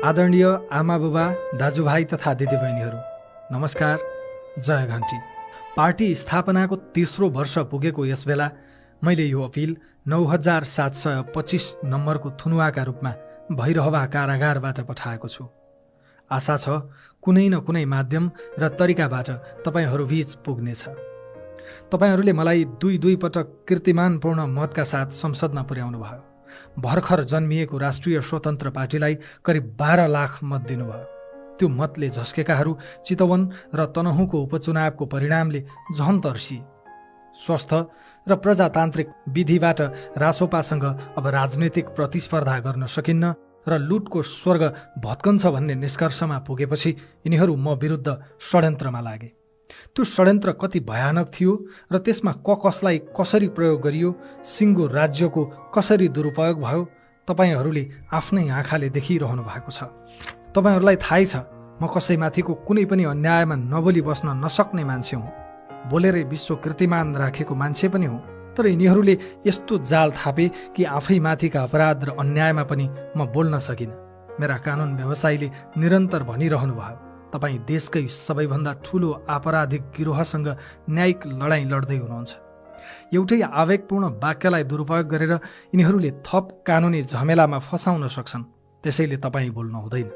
आदरणीय आमा बुबा, दाजुभाइ तथा दिदीबहिनीहरू, नमस्कार, जय घन्टी। पार्टी स्थापनाको तेस्रो वर्ष पुगेको यस बेला मैले यो अपिल 9725 नम्बरको थुनुवाका रूपमा भैरहवा कारागारबाट पठाएको छु। आशा छ कुनै न कुनै माध्यम र तरिकाबाट तपाईहरूबीच पुग्नेछ। तपाईहरूले मलाई दुई पटक कीर्तिमानपूर्ण मतका साथ संसदमा पुर्याउनु भयो। भर्खर जन्मिएको राष्ट्रिय स्वतन्त्र पार्टीलाई करिब 12 लाख मत दिनुभयो। त्यो मतले झस्केकाहरू चितवन र तनहुँको उपचुनावको परिणामले झन तर्सिए। स्वस्थ र प्रजातान्त्रिक विधिबाट रासोपासँग अब राजनैतिक प्रतिस्पर्धा गर्न सकिन्न र लुटको स्वर्ग भत्कन्छ भन्ने निष्कर्षमा पुगेपछि यिनीहरू म विरुद्ध षड्यन्त्रमा लागे। त्यो षड्यन्त्र कति भयानक थियो र त्यसमा कसलाई कसरी प्रयोग गरियो, सिङ्गो राज्यको कसरी दुरुपयोग भयो, तपाईहरूले आफ्नै आँखाले देखिरहनु भएको छ। तपाईहरूलाई थाहै छ म कसैमाथिको कुनै पनि अन्यायमा नबोली बस्न नसक्ने मान्छे हुँ। बोलेरै विश्व कीर्तिमान राखेको मान्छे पनि हुँ। तर यिनीहरूले यस्तो जाल थापे कि आफैमाथिका अपराध र अन्यायमा पनि म बोल्न सकिनँ। मेरा कानुन व्यवसायीले निरन्तर भनिरहनु भयो, तपाईँ देशकै सबैभन्दा ठुलो आपराधिक गिरोहसँग न्यायिक लडाईँ लड्दै हुनुहुन्छ। एउटै आवेगपूर्ण वाक्यलाई दुरुपयोग गरेर यिनीहरूले थप कानुनी झमेलामा फसाउन सक्छन्। त्यसैले तपाईँ बोल्नु हुँदैन।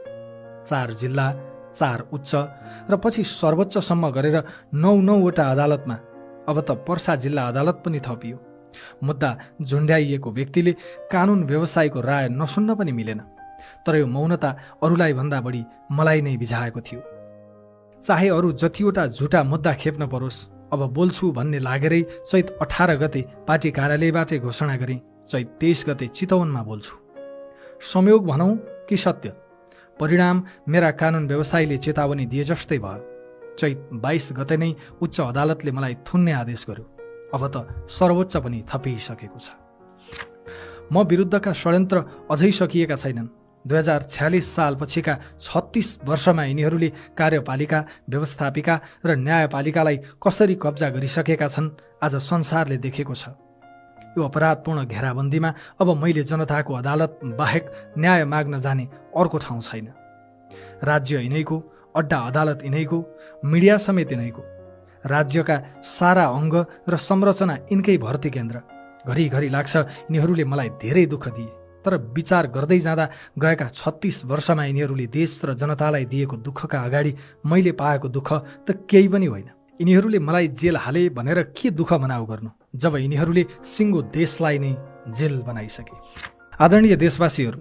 4 जिल्ला, 4 उच्च र पछि सर्वोच्चसम्म गरेर 9वटा अदालतमा, अब त पर्सा जिल्ला अदालत पनि थपियो। मुद्दा झुन्ड्याइएको व्यक्तिले कानुन व्यवसायको राय नसुन्न पनि मिलेन। तर यो मौनता अरूलाई भन्दा बढी मलाई नै बिझाएको थियो। चाहे अरू जतिवटा झुटा मुद्दा खेप्न परोस्, अब बोल्छु भन्ने लागेरै चैत 18 गते पार्टी कार्यालयबाटै घोषणा गरेँ, चैत 23 गते चितवनमा बोल्छु। संयोग भनौँ कि सत्य, परिणाम मेरा कानुन व्यवसायीले चेतावनी दिए जस्तै भयो। चैत 22 गते नै उच्च अदालतले मलाई थुन्ने आदेश गर्यो। अब त सर्वोच्च पनि थपिसकेको छ। म विरुद्धका षड्यन्त्र अझै सकिएका छैनन्। 2046 सालपछिका 36 वर्षमा यिनीहरूले कार्यपालिका, व्यवस्थापिका र न्यायपालिकालाई कसरी कब्जा गरिसकेका छन् आज संसारले देखेको छ। यो अपराधपूर्ण घेराबन्दीमा अब मैले जनताको अदालत बाहेक न्याय माग्न जाने अर्को ठाउँ छैन। राज्य यिनैको, अड्डा अदालत यिनैको, मिडिया समेत यिनैको, राज्यका सारा अङ्ग र संरचना यिनकै भर्ती केन्द्र। घरिघरि लाग्छ यिनीहरूले मलाई धेरै दुःख दिए, तर विचार गर्दै जाँदा गएका 36 वर्षमा यिनीहरूले देश र जनतालाई दिएको दुःखका अगाडि मैले पाएको दुःख त केही पनि होइन। यिनीहरूले मलाई जेल हाले भनेर के दुःख मनाउ गर्नु, जब यिनीहरूले सिङ्गो देशलाई नै जेल बनाइसके। आदरणीय देशवासीहरू,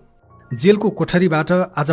जेलको कोठरीबाट आज